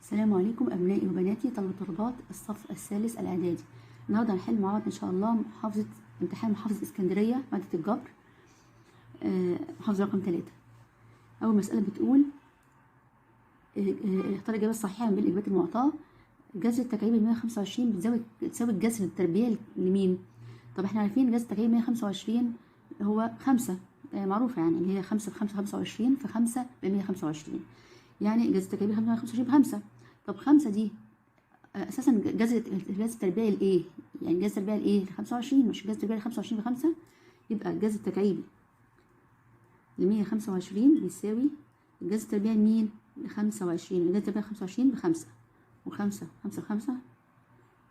السلام عليكم أبنائي وبناتي طلبة طلبات الصف الثالث الإعدادي. النهارده هنحل مع بعض إن شاء الله محافظة امتحان محافظة اسكندرية مادة الجبر، محافظة رقم 3. أول مسألة بتقول اختار الإجابة الصحيحة من بين الإجابات المعطاة. جذر التكعيب 125 بتساوي الجذر التربيعي لمين؟ طب احنا عارفين جذر التكعيب 125 هو 5، معروفة يعني اللي هي 5 في 5 25 في 5 ب 125، يعني جذر التكعيب 125 ب5. طب 5 دي اساسا جذر التربيعي لايه؟ يعني جذر التربيعي لايه؟ ل 25، مش جذر التربيعي ل 25 ب5، يبقى الجذر التكعيبي ل 125 بيساوي الجذر التربيعي لمين؟ ل 25، الجذر التربيعي 25 ب5، و5 5 5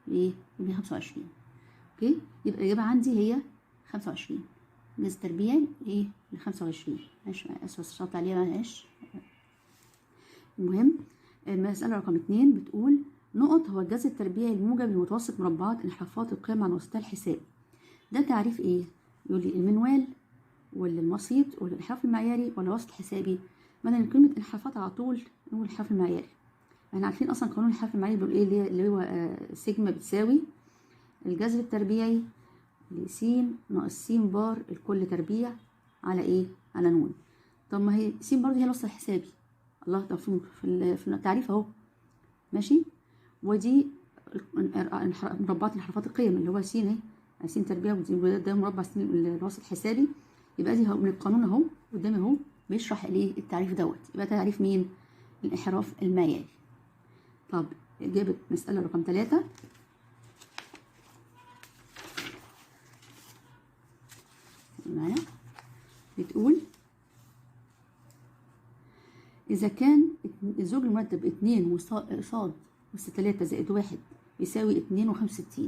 ب 125. okay، يبقى الإجابة عندي هي 25، جذر تربيعي ايه؟ ل 25. معلش اسف الشرط عليها معلش. المهم المسألة رقم 2 بتقول نقط هو الجذر التربيعي الموجب لمتوسط مربعات انحرافات القيم عن وسطها الحساب. ده تعريف ايه؟ يقول لي المنوال ولا المسيط ولا الانحراف المعياري ولا الوسط الحسابي؟ مثلا كلمة انحرافات على طول نقول الانحراف المعياري. احنا عارفين اصلا قانون الانحراف المعياري بيقول ايه؟ اللي هو سيجما بتساوي الجذر التربيعي ل س ناقص س بار الكل تربيع على ايه؟ على نون. طب ما هي س برضه هي الوسط الحسابي. الله، طب في التعريف اهو ماشي. ودي مربعات انحرافات القيم اللي هو س اهي، س تربيع وده مربع س الوسط الحسابي. يبقى دي من القانون اهو قدامي اهو بيشرح الايه؟ التعريف دوت. يبقى تعريف مين؟ الانحراف المعياري. طب إجابة مسألة رقم 3 معانا بتقول إذا كان الزوج المرتب 2 وصاد أس 3 زائد 1 بيساوي 2.65،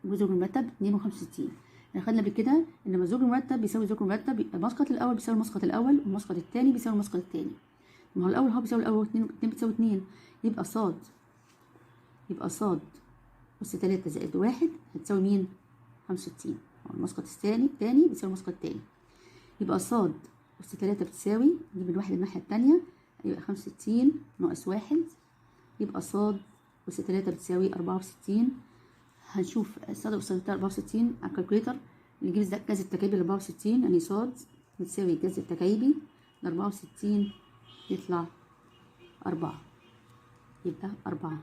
وزوج المرتب 2.65. احنا خدنا قبل كده إن لما الزوج المرتب بيساوي زوج المرتب يبقى المسقط الأول بيساوي المسقط الأول والمسقط الثاني بيساوي المسقط الثاني. ما هو الأول هو بيساوي الأول، 2 بتساوي 2، يبقى صاد، يبقى صاد أس 3 زائد 1 هتساوي مين؟ 65. هو المسقط الثاني بيساوي المسقط الثاني، يبقى صاد أس 3 بتساوي، نجيب الواحد الناحية التانية يبقى 65 ناقص 1، يبقى صاد أس 3 بتساوي 64. هنشوف صاد أس 3 64 على ال calculator، نجيب الجذر التكعيبي ل 64، يعني صاد بتساوي الجذر التكعيبي ل 64 يطلع 4، يبقى 4.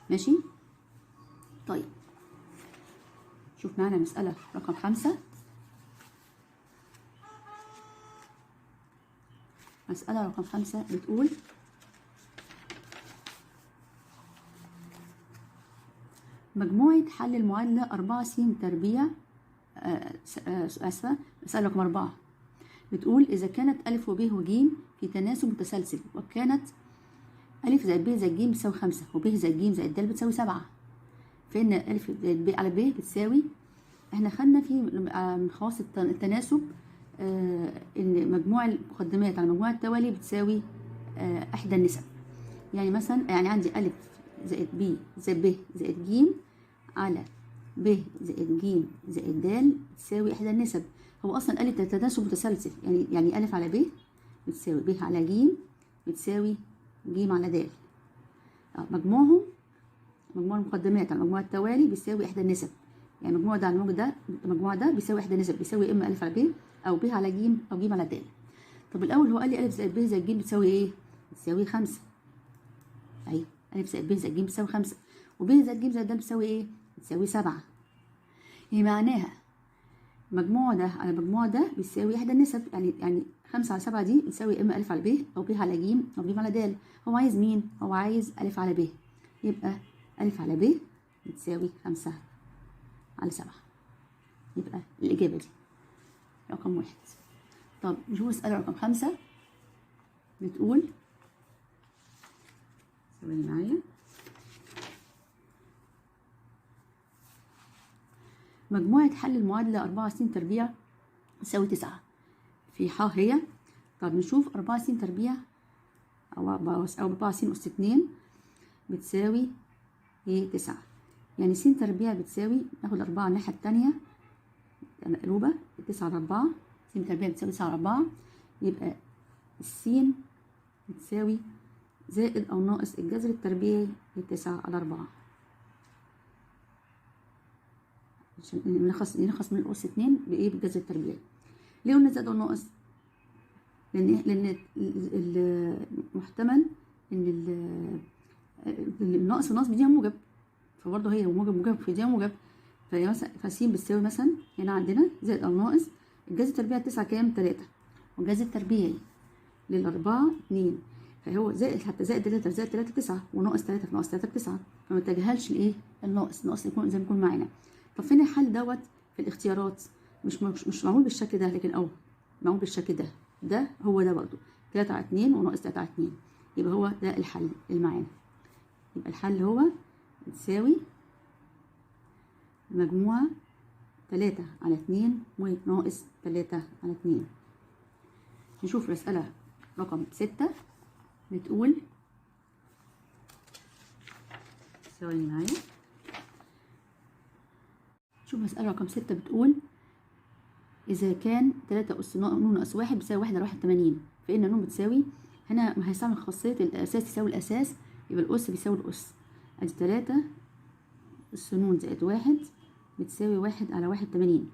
ماشي. طيب شوف معانا مسألة رقم 5. مسألة رقم 5 بتقول مجموعة حل المعادلة 4 س تربيع، آسفة، مسألة رقم 4 بتقول إذا كانت أ وب وج في تناسب متسلسل، وكانت أ زائد ب زائد ج بتساوي 5 وب زائد ج زائد د بتساوي 7، فإن أ زائد ب على ب بتساوي، احنا خدنا في من خواص التناسب إن مجموع المقدمات على مجموع التوالي بتساوي إحدى النسب. يعني مثلا يعني عندي أ زائد ب زائد ب زائد ج على ب زائد ج زائد د بتساوي إحدى النسب. هو أصلا أ تناسب متسلسل، يعني أ على ب بتساوي ب على ج بتساوي ج على د. مجموعهم، مجموع المقدمات على مجموع التوالي بيساوي إحدى النسب، يعني مجموع ده على مجموع ده، مجموع ده بيساوي إحدى النسب، بيساوي إما أ على ب أو ب على ج أو ج على د. طب الأول هو قال لي أ زائد ب زائد ج بتساوي إيه؟ بتساوي 5. أهي أ زائد ب زائد ج بتساوي 5، وب زائد ج زائد د بتساوي إيه؟ بتساوي 7. يعني معناها مجموع ده على مجموع ده بيساوي إحدى النسب، يعني 5 على 7 دي بتساوي إما أ على ب أو ب على ج أو ج على د. هو عايز مين؟ هو عايز أ على ب، يبقى أ على ب بتساوي 5 على 7. يبقى الإجابة دي رقم 1. طب نشوف مسألة رقم 5 بتقول، ثواني معايا، مجموعة حل المعادلة 4 س تربيع تساوي 9 في ح هي. طب نشوف 4 س تربيع أو 4 س أس 2 بتساوي ايه؟ 9. يعني س تربيع بتساوي، ناخد 4 الناحية التانية مقلوبة، 9 على 4، س تربيع بتساوي 9 على 4، يبقى السين بتساوي زائد أو ناقص الجذر التربيعي لتسعة على 4، عشان نلخص من الأس 2 بإيه؟ بالجذر التربيعي. ليه قلنا زائد أو ناقص؟ لأن المحتمل إن الناقص والناقص بيديها موجب، فبرضه هي موجب موجب في موجب، فهي مثلا فس بتساوي مثلا هنا عندنا زائد أو ناقص الجذر التربيعي 9 كام؟ 3، والجذر التربيعي للأربعة 2، فهو زائد حتى زائد 3 زائد 3 9، وناقص 3 في ناقص 3 ب9، فما تجهلش الإيه؟ الناقص، الناقص يكون زي ما يكون معانا. طب فين الحل دوت في الاختيارات؟ مش معمول بالشكل ده، لكن أهو معمول بالشكل ده، ده هو ده برضه 3 على 2 وناقص 3 على 2، يبقى هو ده الحل اللي معانا. يبقى الحل هو تساوي المجموعة 3 على 2 وناقص 3 على 2. نشوف مسألة رقم 6 بتقول، ثواني معايا، شوف مسألة رقم 6 بتقول إذا كان 3 أس ن ناقص 1 بيساوي 1 على 81، فإن ن بتساوي، هنا هيستعمل خاصية الأساس يساوي الأساس، يبقى الأس بيساوي الأس، أدي 3 أس ن زائد 1 بتساوي 1 على 81.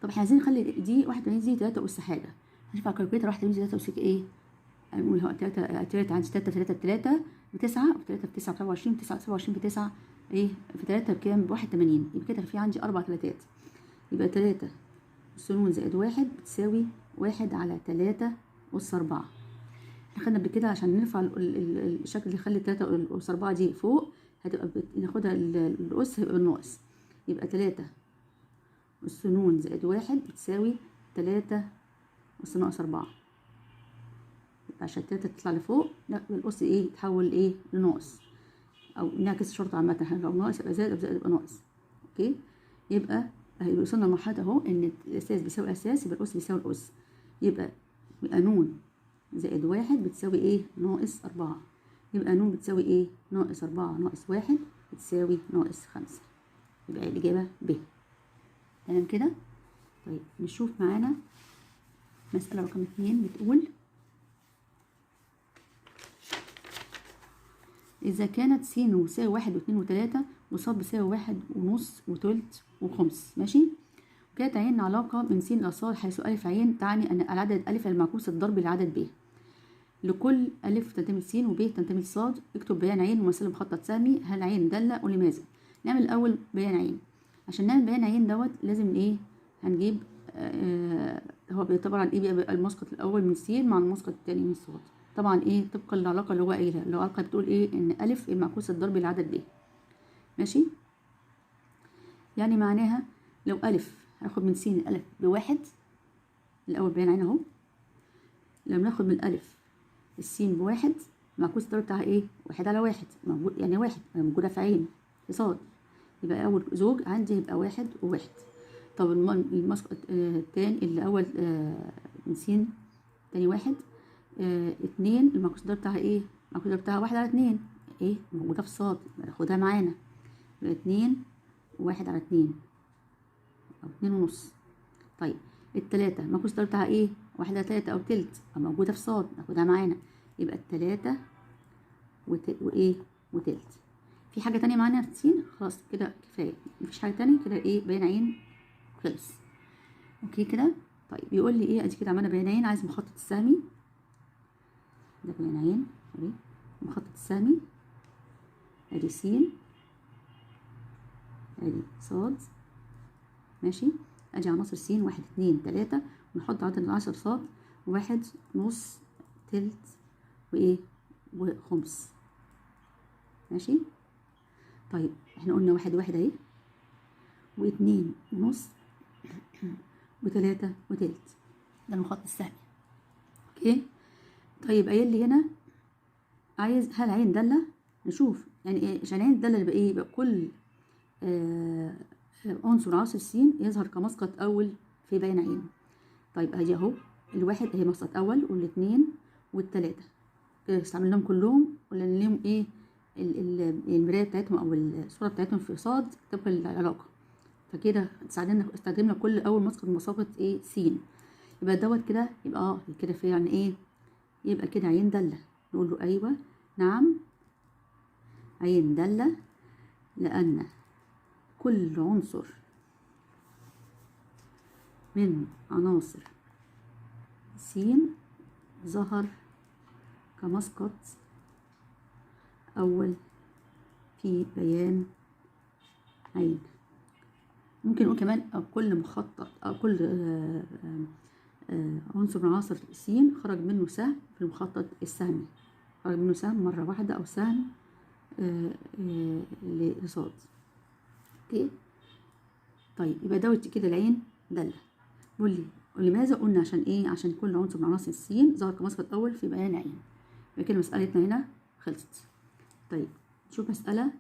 طب احنا عايزين نخلي دي 81 دي 3 أس حاجة، هنشوف على ال calculator 81 دي 3 أس إيه؟ هنقول هو 3 3 عندي 3 3 3 ب9، و3 ب9 ب27، 9 27 ب9 إيه؟ في 3 بكام؟ ب81، يبقى كده في عندي 4 تلاتات، يبقى 3 أس ن زائد 1 بتساوي 1 على 3 أس 4. احنا خدنا قبل كده عشان نرفع الشكل اللي يخلي 3 أس 4 دي فوق، هتبقى ناخدها الأس هيبقى بالناقص، يبقى 3 أس ن زائد 1 بتساوي 3 أس ناقص 4، يبقى عشان 3 تطلع لفوق لا الأس إيه؟ تحول إيه؟ لناقص، أو نعكس الشرط عامة، لو ناقص يبقى زائد أو زائد يبقى ناقص. okay، يبقى وصلنا لمرحلة أهو إن الأساس بيساوي الأساس، يبقى الأس بيساوي الأس، يبقى ن زائد 1 بتساوي إيه؟ ناقص 4، يبقى ن بتساوي إيه؟ ناقص 4 ناقص 1 بتساوي ناقص 5، يبقى الإجابة ب. تمام كده؟ طيب نشوف معانا مسألة رقم 2 بتقول إذا كانت س يساوي 1 و2 و3 وص بيساوي 1 ونص وتلت وخمس، ماشي؟ وكانت عين علاقة من س إلى ص حيث أ عين تعني أن العدد أ المعكوس الضربي لعدد ب، لكل أ تنتمي لس وب تنتمي لص، اكتب بيان عين ومثال مخطط سهمي، هل عين دالة ولماذا؟ نعمل الأول بيان عين. عشان نعمل بيان عين دوت لازم إيه؟ هنجيب هو طبعا إيه بيبقى المسقط الأول من س مع المسقط الثاني من ص، طبعا إيه طبقا للعلاقة اللي هو قايلها، اللي هو العلاقة بتقول إيه؟ إن أ المعكوس الضربي لعدد ب، ماشي؟ يعني معناها لو أ هاخد من س أ ب1 الأول بيان عين أهو، لو ناخد من أ السين ب1 معكوس الضرب بتاعها إيه؟ 1 على 1 موجود، يعني 1 موجودة في عين في صاد، يبقى أول زوج عندي يبقى 1 و1. طب المسقط التاني اللي أول من س تاني 1 2 المعكوس الضرب بتاعها إيه؟ المعكوس الضرب بتاعها 1 على 2 إيه؟ موجودة في صاد، ناخدها معانا، يبقى 2 و1 على 2 أو 2.5. طيب التلاتة المعكوس الضرب بتاعها إيه؟ 1 على 3 أو تلت، موجودة في صاد، ناخدها معانا، يبقى التلاتة وإيه؟ وتلت. في حاجة تانية معانا في س؟ خلاص كده كفاية، مفيش حاجة تانية كده، إيه؟ بيان عين خلص. okay كده؟ طيب بيقول لي إيه؟ أدي كده عملنا بيان عين، عايز مخطط السهمي، ده بيان عين، مخطط السهمي، أدي س أدي صاد، ماشي؟ أدي عناصر س 1 2 3، ونحط عدد 10 صاد، 1 نص تلت وإيه؟ وخمس، ماشي؟ طيب احنا قلنا 1 1 اهي، و2 ونص و3 وتلت، ده المخطط السهمي. okay؟ طيب قايل لي هنا عايز هل عين دالة؟ نشوف يعني ايه عشان عين دالة يبقى ايه؟ يبقى كل عنصر عناصر س يظهر كمسقط اول في بيان عين. طيب ادي اهو الواحد اهي مسقط اول، والاثنين والثلاثة، كده استعملناهم كلهم قلنا لهم ايه المراية بتاعتهم او الصورة بتاعتهم في صاد طبقا للعلاقة، فكده استخدمنا كل اول مسقط من مساقط ايه س، يبقى دوت كده يبقى كده في يعني ايه؟ يبقى كده عين داله. نقول له أيوة نعم عين دالة، لأن كل عنصر من عناصر س ظهر كمسقط أول في بيان عين. ممكن نقول كمان أو كل مخطط أو كل عنصر من عناصر س خرج منه سهم في المخطط السهمي، خرج منه سهم مرة واحدة أو سهم لصاد. okay طيب يبقى دوت كده العين دالة. بيقول لي ولماذا؟ قلنا عشان ايه؟ عشان كل عنصر من عناصر السين ظهر كمسقط اول في بيان عين. يبقى كده مسألتنا هنا خلصت. طيب نشوف مسألة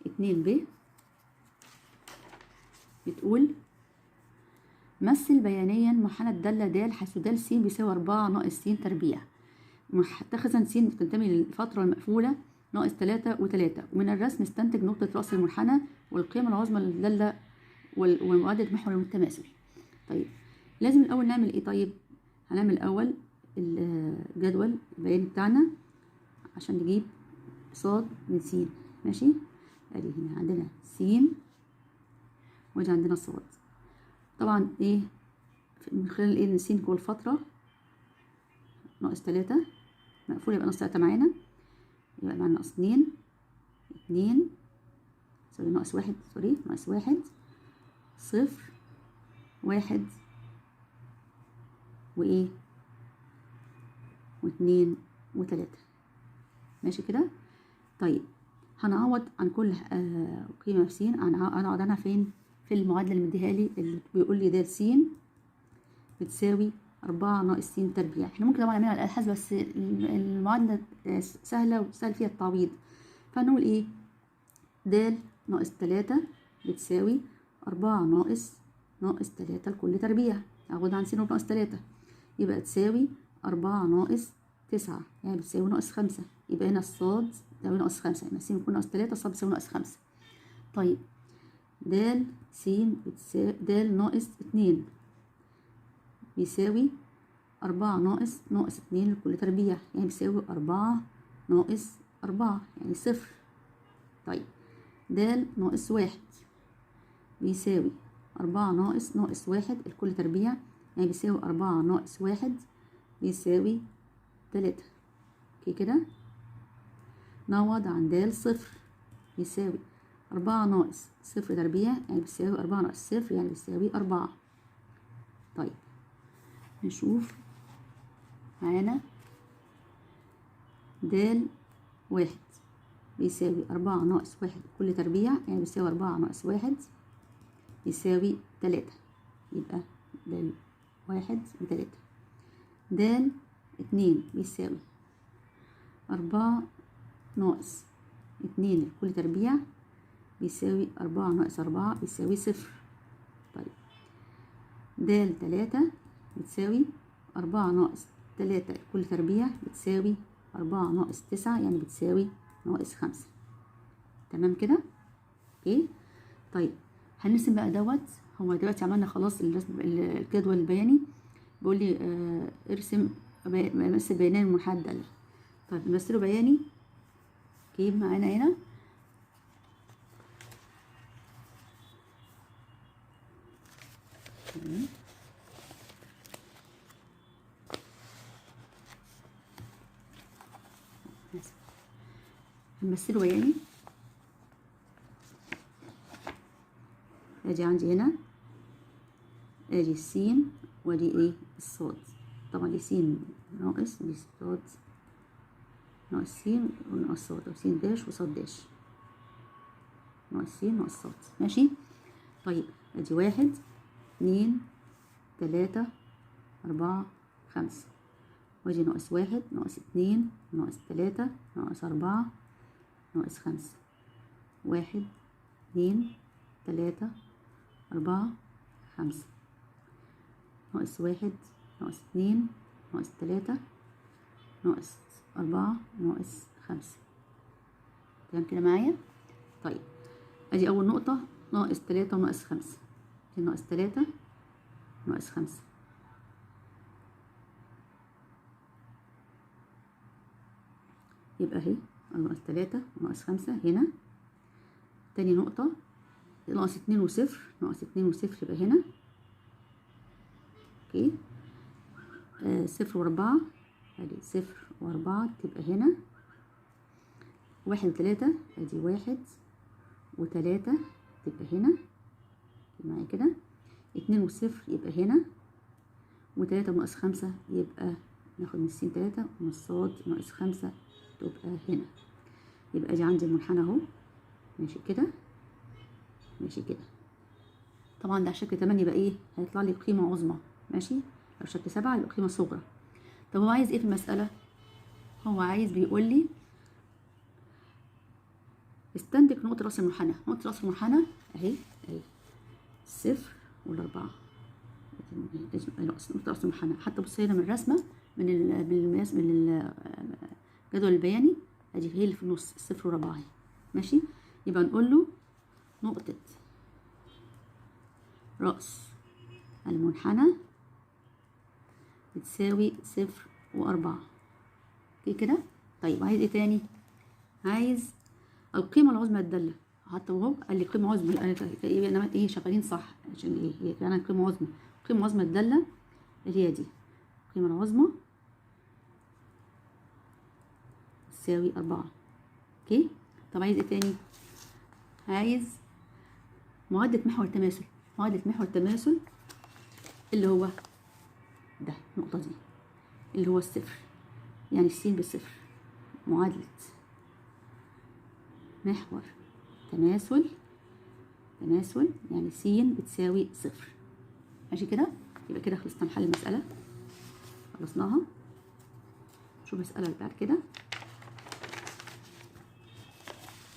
2 ب بتقول مثل بيانيا منحنى الدالة د حيث د س بيساوي 4 ناقص س تربيع، متخذا س تنتمي للفترة المقفولة ناقص 3 و3، ومن الرسم استنتج نقطة رأس المنحنى والقيم العظمى للدالة ومعادلة محور التماثل. طيب لازم الأول نعمل إيه؟ طيب هنعمل الأول الجدول البياني بتاعنا عشان نجيب صاد من س. ماشي، ادي هنا عندنا س وادي عندنا صاد. طبعا ايه من خلال ايه ان س جوه الفترة ناقص 3 مقفول، يبقى ناقص 3 معانا، يبقى معانا ناقص 2 2 sorry ناقص 1 sorry ناقص 1 0 1 وايه و2 و3. ماشي كده. طيب هنعوض عن كل قيمة في س، هنعوض عنها فين؟ في المعادلة اللي مديها لي اللي بيقول لي د س بتساوي 4 ناقص س تربيع. احنا ممكن طبعا نعملها على الآلة الحاسبة بس المعادلة سهلة وسهل فيها التعويض. فهنقول ايه؟ د ناقص 3 بتساوي 4 ناقص ناقص 3 لكل تربيع، هاخدها عن س ناقص 3 يبقى تساوي 4 ناقص 9 يعني بتساوي ناقص 5. يبقى هنا الصاد تساوي ناقص 5، يبقى س يكون ناقص 3 الصاد بتساوي ناقص 5. طيب د س بتساوي د ناقص 2 بيساوي 4 ناقص ناقص 2 لكل تربيع، يعني بيساوي 4 ناقص 4 يعني 0. طيب د ناقص 1 بيساوي 4 ناقص ناقص 1 لكل تربيع، يعني بيساوي 4 ناقص 1 بيساوي 3. okay كده. نعوض عن د 0 بيساوي 4 ناقص 0 تربيع، يعني بيساوي 4 ناقص 0 يعني بيساوي 4. طيب نشوف معانا د 1 بيساوي 4 ناقص 1 كل تربيع، يعني بيساوي 4 ناقص 1 يساوي 3، يبقى د 1 ب3. د 2 بيساوي 4 ناقص 2 لكل تربيع بيساوي 4 ناقص 4 بيساوي 0. طيب د 3 بتساوي 4 ناقص 3 لكل تربيع بتساوي 4 ناقص 9 يعني بتساوي ناقص 5. تمام كده. okay طيب هنرسم بقى دوت. هو دلوقتي عملنا خلاص الرسم الجدول البياني، بيقول لي ارسم مثل بياني المنحنى الدالة. طيب نمثله بياني. okay معانا هنا هنمثله بياني. ادي عندي هنا ادي السين وادي ايه الصاد. طبعا دي س ناقص دي صاد ناقص س وناقص صاد، او س داش وصاد داش، ناقص س ناقص صاد. ماشي. طيب ادي 1 2 3 4 5، وادي ناقص 1 ناقص 2 ناقص 3 ناقص 4 ناقص 5، 1 2 3 4 5، ناقص 1 ناقص 2 ناقص 3 ناقص 4 ناقص 5. تمام كده معايا؟ طيب ادي اول نقطة ناقص 3 وناقص 5، ناقص 3 ناقص 5. يبقى اهي ناقص 3 وناقص 5 هنا. تاني نقطة ناقص 2 و0، ناقص 2 و0 يبقى هنا. okay، 0 و4، ادي 0 و4 تبقى هنا. 1 و3، ادي 1 و3 تبقى هنا معايا كده. 2 و0 يبقى هنا، و3 ناقص 5 يبقى ناخد من السين 3 ومن الصاد ناقص 5 تبقى هنا. يبقى دي عندي المنحنى اهو، ماشي كده ماشي كده. طبعا ده على شكل 8 يبقى ايه؟ هيطلع لي قيمة عظمى، ماشي. لو شكل 7 يبقى قيمة صغرى. طب هو عايز ايه في المسألة؟ هو عايز بيقول لي استنتج نقطة راس المنحنى. نقطة راس المنحنى اهي اهي 0 وال4، نقطة راس المنحنى. حتى بص هنا من الرسمة، من الجدول البياني، ادي هي اللي في النص 0 و4 اهي، ماشي. يبقى نقول له نقطة رأس المنحنى بتساوي 0 و4. okay كده. طيب عايز ايه تاني؟ عايز القيمة العظمى الدالة. حتى وهو قال لي قيمة عظمى، يبقى انا ايه شغالين صح، عشان ايه؟ هي فعلا قيمة عظمى. قيمة عظمى الدالة اللي هي دي القيمة العظمى تساوي 4. okay. طب عايز ايه تاني؟ عايز معادلة محور التماثل. معادلة محور التماثل اللي هو ده النقطة دي اللي هو الصفر، يعني السين بالصفر. معادلة محور تماثل، تماثل يعني س بتساوي 0. ماشي كده. يبقى كده خلصنا من حل المسألة، خلصناها. شوف المسألة اللي بعد كده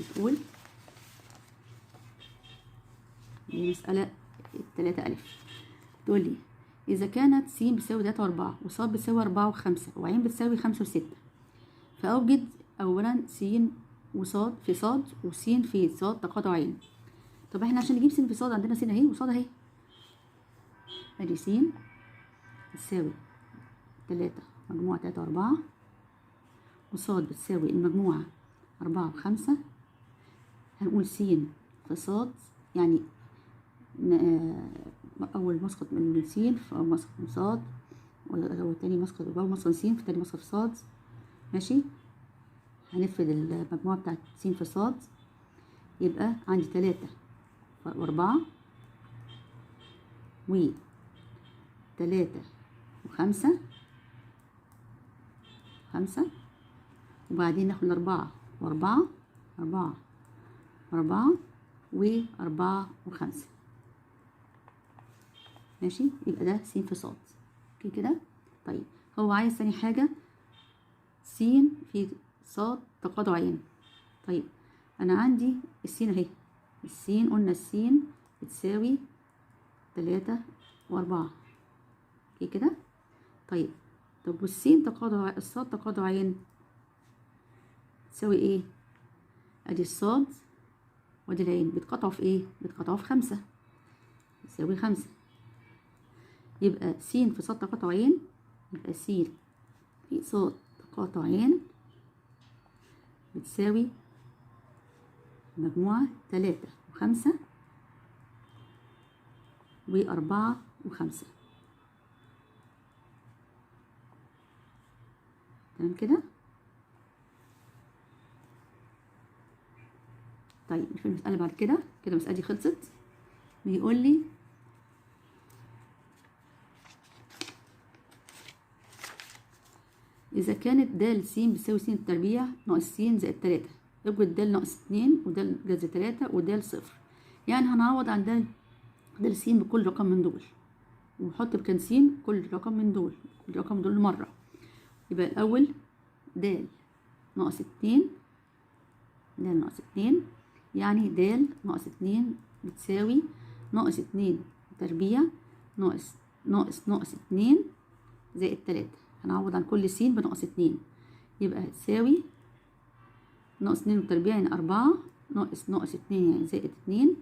بتقول دي مسألة 3 ألف. بتقول لي إذا كانت س بتساوي 3 و4 وص بتساوي 4 و5 وع بتساوي 5 و6، فأوجد أولا س وصاد في صاد وس في صاد تقاطع عين. طب احنا عشان نجيب س في صاد عندنا س اهي وصاد اهي، ادي س بتساوي 3 مجموعة 3 و4، وصاد بتساوي المجموعة 4 و5. هنقول س في صاد، يعني أول مسقط من س في أول مسقط من صاد، والتاني مسقط أول مسقط من س في تاني مسقط في صاد. ماشي. هنفرد المجموعة بتاعت س في صاد، يبقى عندي 3 و4 و 3 و5 5، وبعدين ناخد 4 و4 4 4 و4 و5. ماشي. يبقى ده س في صاد. okay كده. طيب هو عايز تاني حاجة س في صاد تقاطع عين. طيب انا عندي السين اهي، السين قلنا السين بتساوي 3 و4. okay كده. طيب طب والسين تقاطع الصاد تقاطع عين تساوي ايه؟ ادي الصاد وادي العين بيتقاطعوا في ايه؟ بيتقاطعوا في 5، تساوي 5. يبقى س في صاد تقاطع عين، يبقى س في صاد تقاطع عين بتساوي مجموعة 3 و5 و4 و5. تمام كده. طيب نشوف المسألة بعد كده. كده المسألة دي خلصت. بيقول لي إذا كانت د س بتساوي س تربيع ناقص س زائد 3، اوجد د ناقص 2 ود جذر 3 ود 0. يعني هنعوض عن د س بكل رقم من دول، ونحط بكان س كل رقم من دول، كل رقم من دول مرة. يبقى الأول د ناقص 2، د ناقص 2 يعني د ناقص 2 بتساوي ناقص 2 تربيع ناقص ناقص ناقص 2 زائد 3. هنعوض عن كل س بناقص 2، يبقى هتساوي ناقص 2 تربيع يعني 4 ناقص ناقص 2 يعني زائد 2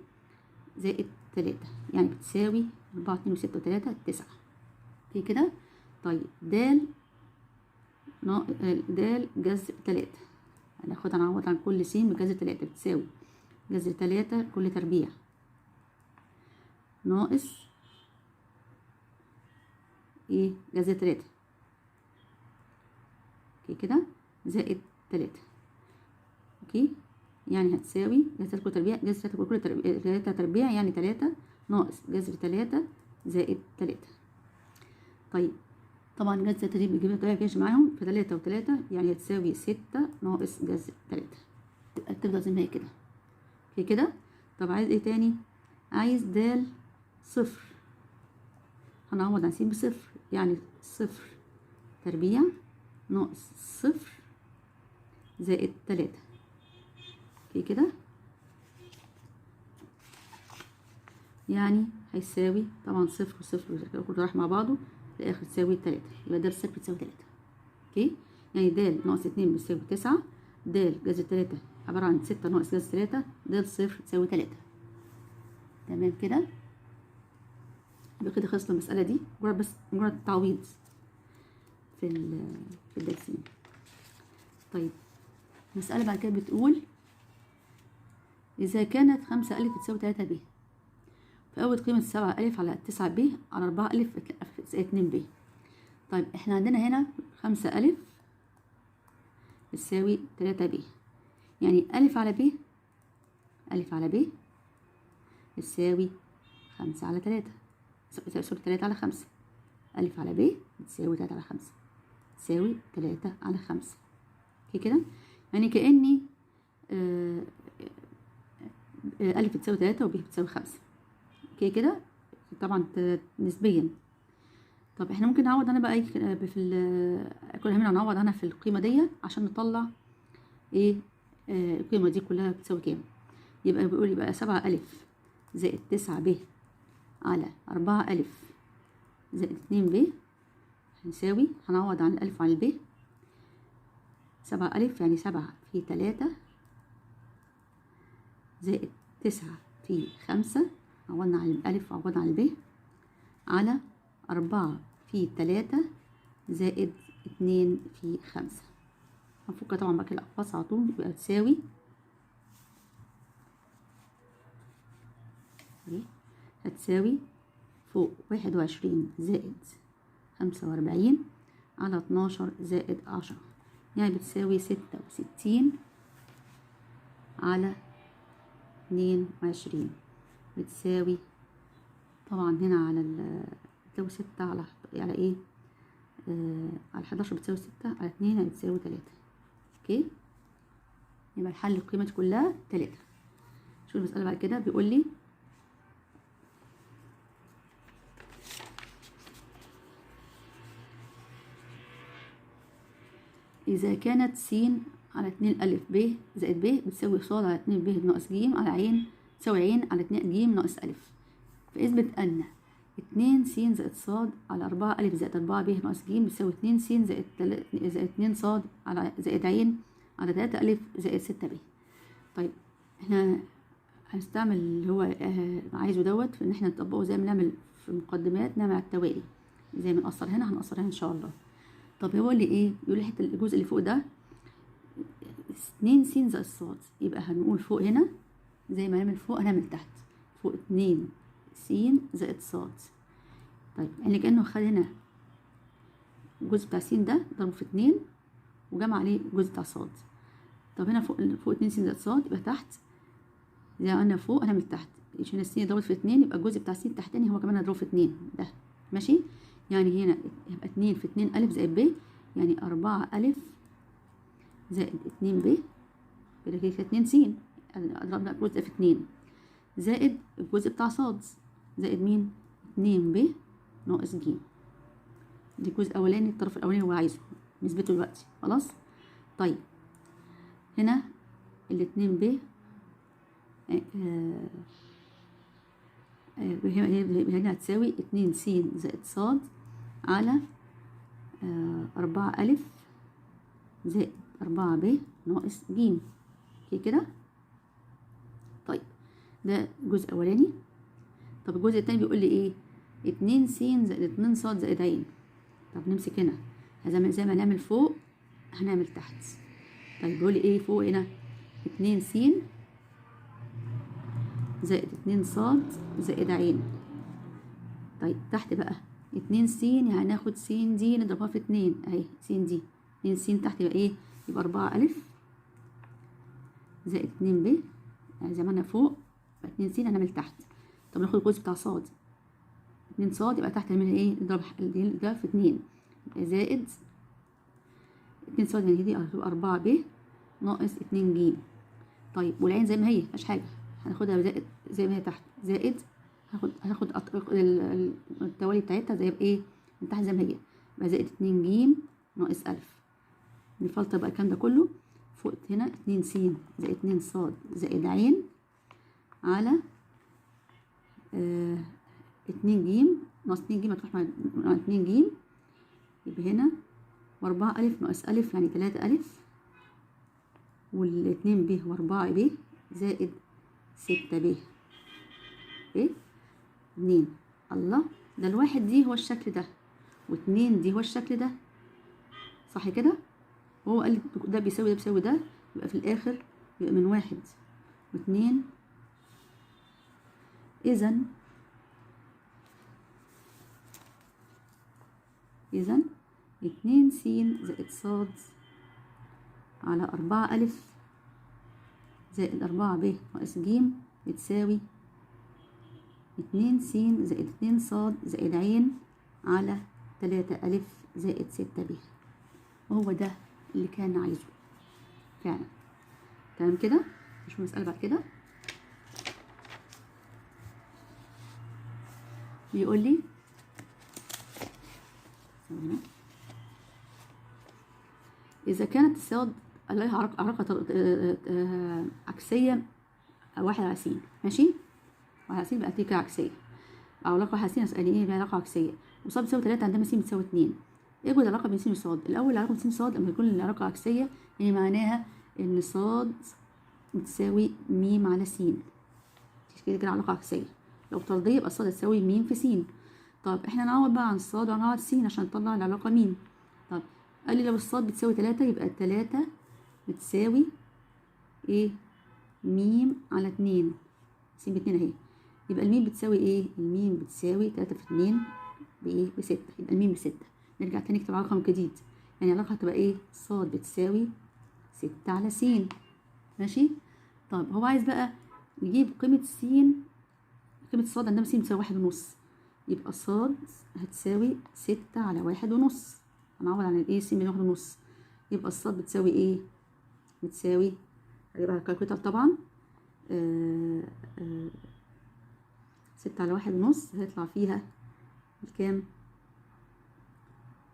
زائد 3، يعني بتساوي 4 2 و6 و3 9. okay كده. طيب د د جذر 3، هناخدها نعوض عن كل س بجذر 3، بتساوي جذر 3 كل تربيع ناقص ايه جذر 3 okay كده زائد 3. okay يعني هتساوي جذر 3 كل تربيع، جذر 3 كل 3 تربيع يعني 3 ناقص جذر 3 زائد 3. طيب طبعا جذر 3 بنجيبها طبيعي مفيش معاهم، في 3 و3 يعني هتساوي 6 ناقص جذر 3، تبقى تفضل زي ما هي كده. okay كده. طب عايز ايه تاني؟ عايز د صفر، هنعوض عن س بصفر، يعني 0 تربيع ناقص 0 زائد 3. okay كده، يعني هيساوي طبعا 0 و0 كله راح مع بعضه في الاخر تساوي 3، يبقى د صفر بتساوي 3. okay يعني د ناقص 2 بتساوي 9، د جذر 3 عبارة عن 6 ناقص جذر 3، د صفر تساوي 3. تمام كده، يبقى كده خلصنا المسألة دي، مجرد بس مجرد تعويض في الدرسين. طيب المسألة بعد كده بتقول إذا كانت 5 ألف تساوي 3 ب، فأول قيمة 7 ألف على 9 ب على 4 ألف 2 ب. طيب احنا عندنا هنا 5 ألف تساوي 3 ب، يعني ألف على ب، ألف على ب تساوي 5 على 3، sorry 3 على 5، ألف على ب بتساوي 3 على 5، تساوي 3 على 5. okay كده، يعني كأني ألف بتساوي 3 وب بتساوي 5. okay كده، طبعا نسبيا. طب احنا ممكن نعوض انا بقى في كل هنا نعوض انا في القيمة دي عشان نطلع ايه القيمة دي كلها بتساوي كام. يبقى بيقول يبقى 7 ألف زائد 9 ب على 4 ألف زائد 2 ب هنساوي، هنعوض عن الألف وعن الب، 7 ألف يعني 7 في 3 زائد 9 في 5، عوضنا عن الألف وعوضنا عن الب، على 4 في 3 زائد 2 في 5. هنفك طبعا بقى الأقواس على طول، يبقى تساوي هتساوي فوق 21 زائد 45 على 12 زائد 10، يعني بتساوي 66 على 22، بتساوي طبعا هنا على بتساوي 6 على ايه على 11 بتساوي 6 على 2 بتساوي 3. okay يبقى الحل القيمة كلها 3. شوف المسألة بعد كده بيقول لي إذا كانت س على 2 ألف ب زائد ب بتساوي ص على 2 ب ناقص ج على عين تساوي عين على 2 ج ناقص ألف، فاثبت أن 2 س زائد ص على 4 ألف زائد 4 ب ناقص ج بتساوي 2 س زائد 2 ص على زائد عين على 3 ألف زائد 6 ب. طيب احنا هنستعمل اللي هو عايزه دوت في إن احنا نطبقه زي ما نعمل في المقدمات، نعمل على التوالي زي ما نقصر هنا هنقصر هنا إن شاء الله. طب هو اللي ايه بيقول لي حتة الجزء اللي فوق ده 2 س زائد ص، يبقى هنقول فوق هنا زي ما نعمل فوق هنعمل تحت، فوق 2 س زائد ص. طيب يعني كأنه خد هنا الجزء بتاع س ده ضربه في 2 وجمع عليه الجزء بتاع ص. طب هنا فوق 2 س زائد ص، يبقى تحت زي ما قلنا فوق هنعمل تحت، عشان الس ضربت في 2 يبقى الجزء بتاع س التحتاني هو كمان هضربه في 2 ده، ماشي. يعني هنا يبقى 2 في 2 ألف زائد ب، يعني 4 ألف زائد 2 ب، كده كده 2 س ضربنا الجزء في 2 زائد الجزء بتاع ص زائد مين؟ 2 ب ناقص ج. دي الجزء الأولاني، الطرف الأولاني هو عايزه نثبته دلوقتي خلاص. طيب هنا الاتنين ب هنا هتساوي 2 س زائد ص على 4 ألف زائد 4 ب ناقص ج. okay كده. طيب ده الجزء الأولاني. طب الجزء التاني بيقول لي ايه؟ 2 س زائد 2 ص زائد عين. طب نمسك هنا زي ما نعمل فوق هنعمل تحت. طيب بيقول لي ايه فوق هنا؟ 2 س زائد 2 ص زائد عين. طيب تحت بقى 2 س، يعني هناخد س دي نضربها في 2 اهي، س دي 2 س تحت يبقى ايه؟ يبقى 4 أ زائد 2 ب، يعني زي ما انا فوق يبقى 2 س هنعمل تحت. طب ناخد الجزء بتاع ص، 2 ص يبقى تحت نعمل ايه؟ نضرب ده في 2 زائد 2 ص، يعني دي هتبقى 4 ب ناقص 2 ج. طيب والعين زي ما هي مفيهاش حاجة، هناخدها زائد زي ما هي تحت، زائد هناخد التوالي بتاعتها زي بايه؟ من تحت زي ما هي، يبقى زائد 2 ج ناقص أ. نفلتر بقى الكلام ده كله. فوق هنا 2 س زائد 2 ص زائد عين على 2 ج ناقص 2 ج هتروح مع 2 ج، يبقى هنا و4 أ ناقص أ يعني 3 أ، والاتنين ب و4 ب زائد 6 ب ايه 2. الله، ده الواحد دي هو الشكل ده، واتنين دي هو الشكل ده، صح كده؟ وهو قال ده بيساوي ده بيساوي ده، يبقى في الآخر يبقى من 1 و2. إذا 2 س زائد ص على 4 أ زائد 4 ب ناقص ج بتساوي 2 س زائد 2 ص زائد عين على 3 أ زائد 6 ب. وهو ده اللي كان عايزه فعلا. تمام كده؟ نشوف مسألة بعد كده. بيقول لي إذا كانت الصاد لها علاقة عكسية 1 على س، ماشي؟ 1 على س بقى تلك عكسية، علاقة 1 على س يعني ايه؟ علاقة عكسية، وص بتساوي 3 عندما س بتساوي 2. ايه العلاقة بين س وص؟ الأول العلاقة بين س وص لما يكون العلاقة عكسية يعني معناها إن ص بتساوي م على س، كده كده علاقة عكسية. لو طردية يبقى ص تساوي م في س. طب احنا نعوض بقى عن ص وهنعوض س عشان نطلع العلاقة م. طب قال لي لو الصاد بتساوي 3 يبقى 3 بتساوي ايه؟ م على 2، س ب2 اهي، يبقى الميم بتساوي ايه؟ الميم بتساوي 3 في 2 بايه؟ ب6، يبقى الميم ب6. نرجع تاني نكتب رقم جديد، يعني العلاقة هتبقى ايه؟ ص بتساوي 6 على س، ماشي؟ طب هو عايز بقى نجيب قيمة س، قيمة ص عندما س بتساوي 1.5، يبقى ص هتساوي 6 على 1.5، هنعوض عن الايه؟ س من 1.5، يبقى الصاد بتساوي ايه؟ بتساوي، هجيبها على ال calculator طبعا، 6 على 1.5 هيطلع فيها الكام؟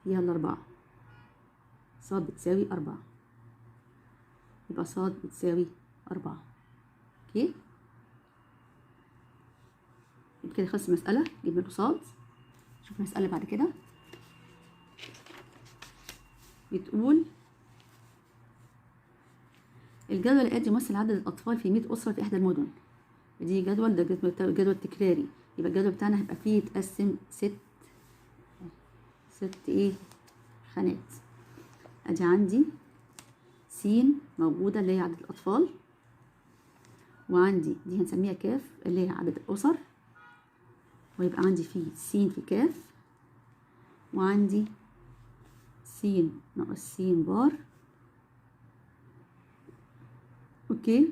فيها 4. صاد بتساوي 4، يبقى صاد بتساوي 4. okay، يبقى كده خلص المسألة، جبنا له صاد. شوف المسألة بعد كده بتقول الجدول الآتي يمثل عدد الأطفال في 100 أسرة في إحدى المدن. دي جدول، ده جدول تكراري، يبقى الجدول بتاعنا هيبقى فيه يتقسم ست ايه؟ خانات. ادي عندي س موجودة اللي هي عدد الأطفال، وعندي دي هنسميها كاف اللي هي عدد الأسر، ويبقى عندي فيه س في كاف، وعندي س ناقص س بار. okay،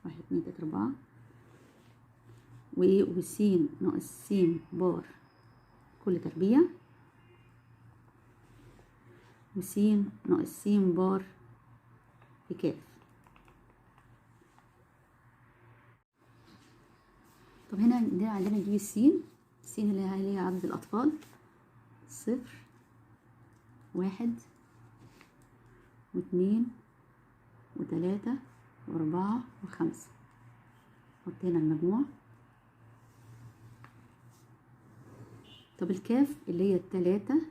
واحد اتنين تلاتة أربعة، وإيه؟ وس ناقص س بار كل تربيع، وس ناقص س بار في كاف. طب هنا عندنا نجيب السين، السين اللي هي عدد الأطفال، 0 1 و2 و3 و4 و5، حط هنا المجموع. طب الكاف اللي هي 3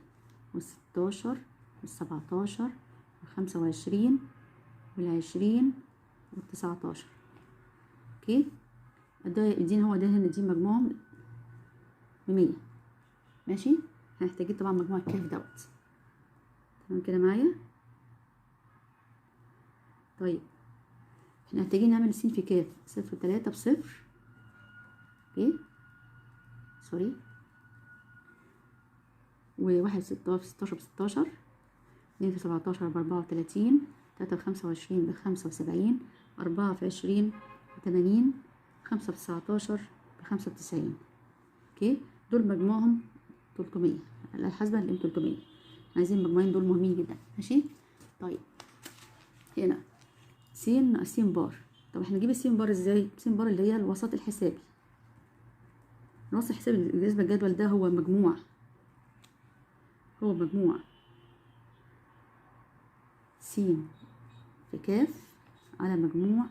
و16 و17 و25 وال20 وال19. okay، ده يدينا هو ده هنا دي مجموعهم ب100. ماشي، محتاجين طبعا مجموع الكاف دوت. تمام كده معايا؟ طيب احنا محتاجين نعمل س في كاف، 0 3 بصفر، okay sorry، وواحد 16 ب16، 2 في 17 ب34، 3 في 25 ب75، 4 في 20 ب80، 5 في 19 ب95. okay دول مجموعهم 300، الحاسبة هنلاقيهم 300. عايزين المجموعين دول مهمين جدا. ماشي. طيب هنا س ناقص س بار. طب احنا نجيب الس بار ازاي؟ س بار اللي هي الوسط الحسابي. الوسط الحسابي بالنسبة للجدول ده هو مجموع، هو مجموع س في كاف على مجموع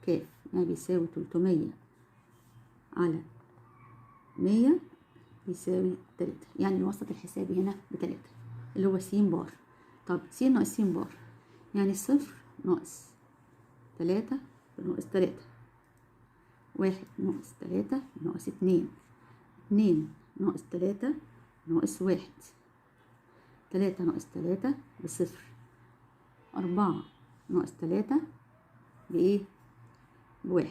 كاف، يعني بيساوي 300 على 100 بيساوي 3، يعني الوسط الحسابي هنا ب3 اللي هو س بار. طب س ناقص س بار يعني 0 ناقص 3 ناقص 3، 1 ناقص 3 ناقص 2، 2 ناقص 3 ناقص 1، 3 ناقص 3 بصفر، 4 ناقص 3 بإيه؟ ب1،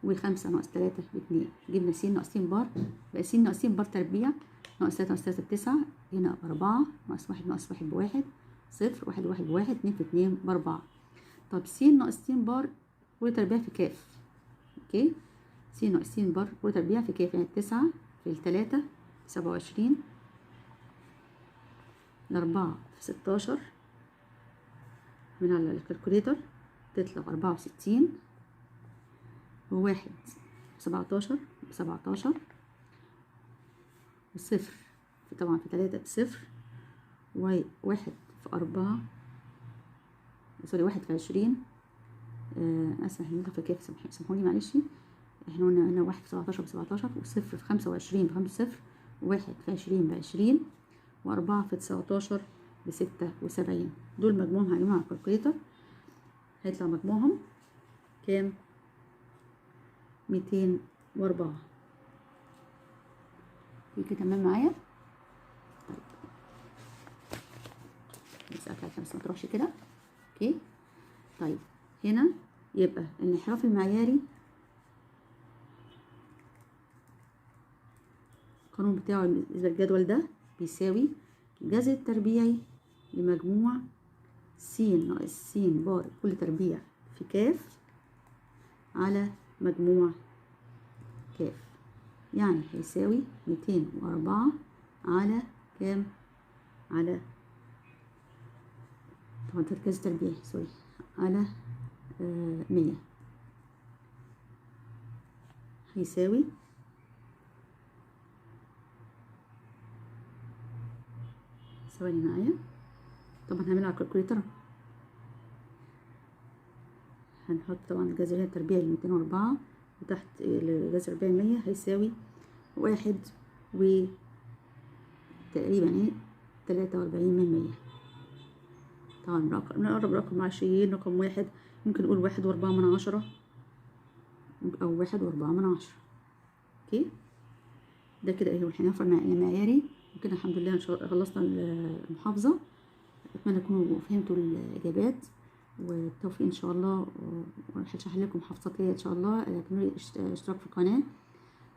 و5 ناقص 3 ب2. جبنا س ناقص س بار، بقى س ناقص س بار تربيع ناقص 3 ناقص 3 ب9، هنا 4 ناقص 1 ناقص 1 ب1، 0 1 1 ب1، 2 في 2 ب4. طب س ناقص س بار كل تربيع في كاف، okay س ناقص س بار كل تربيع في كاف، يعني 9 في 3 27، 4 في 16 من على ال calculator تطلع 64، وواحد 17 ب17، وصفر طبعا في 3 بصفر، وواحد في 4 sorry 1 في 20، اسف احنا في كاف، سامحوني معلش، احنا قلنا هنا 1 في 17 ب17، وصفر في 25 ب5 صفر، وواحد في 20 ب20، و4 في 19 ب76. دول مجموعهم هنعملهم على ال calculator هيطلع مجموعهم كام؟ 204. كده تمام معايا؟ طيب بس عشان بس ما تروحش كده. okay طيب هنا يبقى الانحراف المعياري القانون بتاعه بالنسبة للجدول ده بيساوي الجذر التربيعي لمجموع س ناقص س بار كل تربيع في كاف على مجموع كاف، يعني هيساوي 204 على كام؟ على طبعا ده الجذر التربيعي sorry على 100، هيساوي ثواني معايا، طبعا هنعملها على ال calculator، هنحط طبعا الجذر التربيعي ل 204 وتحت الجذر التربيعي 100 هيساوي 1 و تقريبا ايه 43 من 100. طبعا رقم نقرب رقم 20 رقم 1، ممكن نقول 1.4 أو 1.4. okay ده كده ايه هو الانحراف المعياري. وكده الحمد لله ان شاء الله خلصنا المحافظة. اتمنى تكونوا فهمتوا الاجابات، والتوفيق ان شاء الله، وهشرح لكم محافظات ان شاء الله. اعملوا اشتراك في القناة،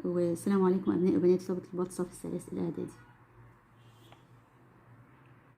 والسلام عليكم ابناء وبنات طلبه الصف الثالث الاعدادي.